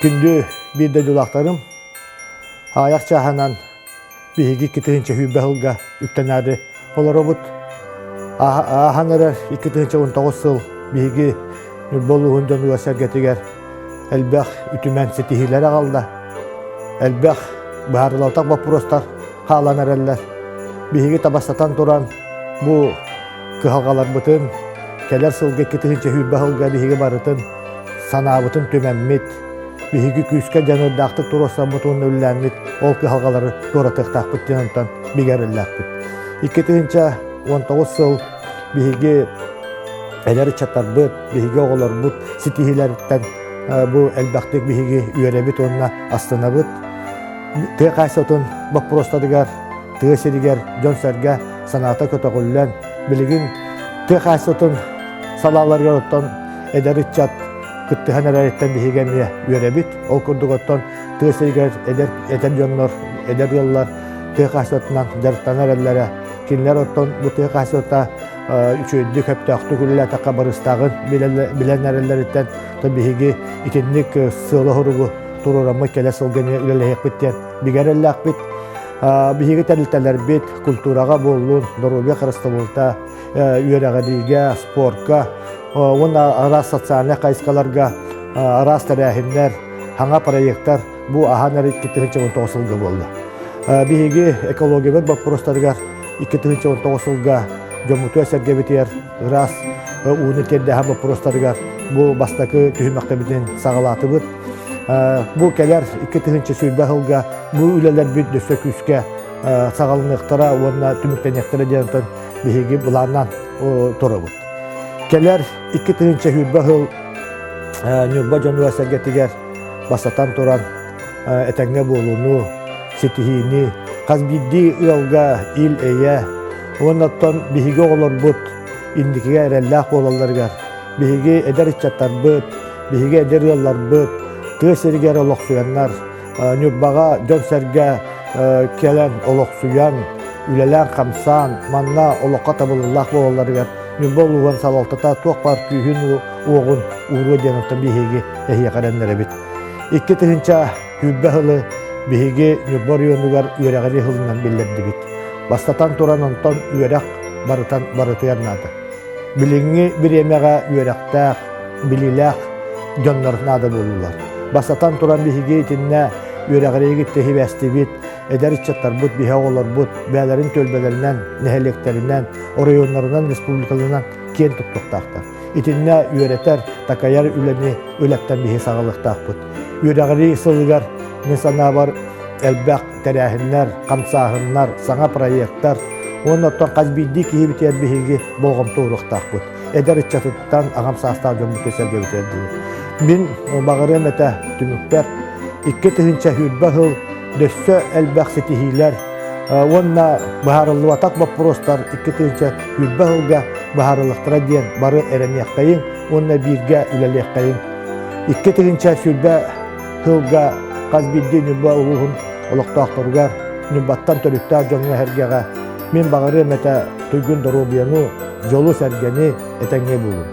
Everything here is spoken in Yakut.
Күндү биир дойдулаахтарым, аҕыйах чааһынан биһиги 2020 сылга үктэнээри олоробут. Ааһан эрэр 2019 сыл биһиги Ньурба улууһун дьонугар-сэргэтигэр элбэх үтүмэн ситиһиилэри аҕалла. Элбэх быһаарыллыбатах боппуруостар хаалан эрэллэр. Биһиги табастатан туран бу кыһалҕаларбытын кэлэр сылга 2020 сылга биһиги барытын санаабытын түмэммит, биһиги күүскэ дьаныардаахтык туруорсаммыт уонна үлэлээммит ол кыһалҕалары туоратыахтаахпыт диэн онтон бигэ эрэллээхпит. 2019 сыл биһиги эдэр ыччаттарбыт, биһиги оҕолорбут ситиһиилэриттэн бу элбэхтик биһиги үөрэбит уонна астынабыт. Тыа хаһаайыстыбатын боппуруостарыгар тыа сиригэр дьон-сэргэ санаата көтөҕүллэн, билигин тыа хаһаайыстыбатын салааларыгар оттон эдэр ыччат кыттыһан эрэриттэн биһиги эмиэ үөрэбит. Ол курдук оттон тыа сиригэр эдэр, эдэр дьоннор, эдэр ыаллар тыа хаһаайыстыбатынан дьарыктанар эрэллэрэ. Кинилэр оттон бу тыа хаһаайыстыбата үчүгэйдик, сөптөөхтүк үлэлээтэххэ барыстааҕын билэн эрэллэриттэн биһиги итинник сыалы-соругу туруораммыт кэлэ сылга эмиэ үлэлэһиэхпит диэн бигэ эрэллээхпит. Биһиги тэрилтэлэрбит культураҕа буоллун, доруобуйа харыстабылта, үөрэҕириигэ, спорка уонна араас социальнай хайысхаларга араас тэрээһиннэр, саҥа проектар бу аһан эрэ 2019 сылга буолла. Биһиги экологиябыт боппуруостарыгар 2019 сылга дьоммутугар сэргэбитигэр ыраас ууну тиэрдэһэн боппуруостарыгар бу бастакы түһүмэхтэбитин саҕалаатыбыт. Бу кэлэр 2020 сылга бу үлэлэрбит өссө күүскэ саҕаланыахтара уонна түмүктэниэхтэрэ диэн биһиги былааннаан турабыт. Кэлэр 2020 сыл Ньурба дьонугар сэргэтигэр бастатан туран этэҥҥэ буолууну, ситиһиини, хас биирдии ыалга ил-эйэ уонна оттон биһиги оҕолорбут инникигэ эрэллээх буолалларыгар биһиги эдэр ыччаттарбыт, биһиги эдэр ыалларбыт тыа сиригэр олохсуйаннар Ньурбаҕа дьон-сэргэ кэлэн олохсуйан, үлэлээн-хамсаан, манна олоххо табыллыылаах буолалларыгар Ньурба улууһун салалтата туох баар күүһүн-уоҕун ууруо диэн оттон биһиги эһиэхэ эрэннэрэбит. 2020 сылы биһиги Ньурба оройуонугар үөрэҕирии сылынан биллэрдибит. Бастатан туран онтон үөрэх барытан барытыгар наада. Билиҥҥи бириэмэҕэ үөрэхтээх, билиилээх дьоннор наада буоллулар. Бастатан туран биһиги итиннэ үөрэҕириигит тэһибэстибит, эдэр ыччаттарбыт, биһи оҕолорбут бэйэлэрин түөлбэлэринэн, нэһилиэктэринэн, оройуоннарынан, республикаларынан киэн туттуохтаахтар. Итиннэ үөрэтэр, такайар үлэни үлэттэн биһи саҕалыахтаахпыт. Үөрэҕирии сылыгар мин санаабар элбэх тэрээһиннэр, хамсааһыннар, саҥа проектар уонна оттон хас биирдии киһибитигэр биһиги болҕомто ууруохтаахпыт. Эдэр ыччатыттан аҕам саастаах дьоммут сэргэбитигэр дылы. Мин баҕарыам этэ түмүкпэр 2020 сыл дөссө элбэх ситиһиилэр уонна быһаарыллыбатах боппуруостар 2020 сылга быһаарыллыахтара диэн бары эрэниэххэйиҥ уонна бииргэ үлэлиэххэйиҥ. 2020 сылга хас биирдии Ньурба улууһун олохтоохторугар Ньурбаттан төрүттээх дьоҥҥо-сэргэҕэ мин баҕарыам этэ туйгун доруобуйаны, дьолу-сэргэни этэҥҥэ буолун.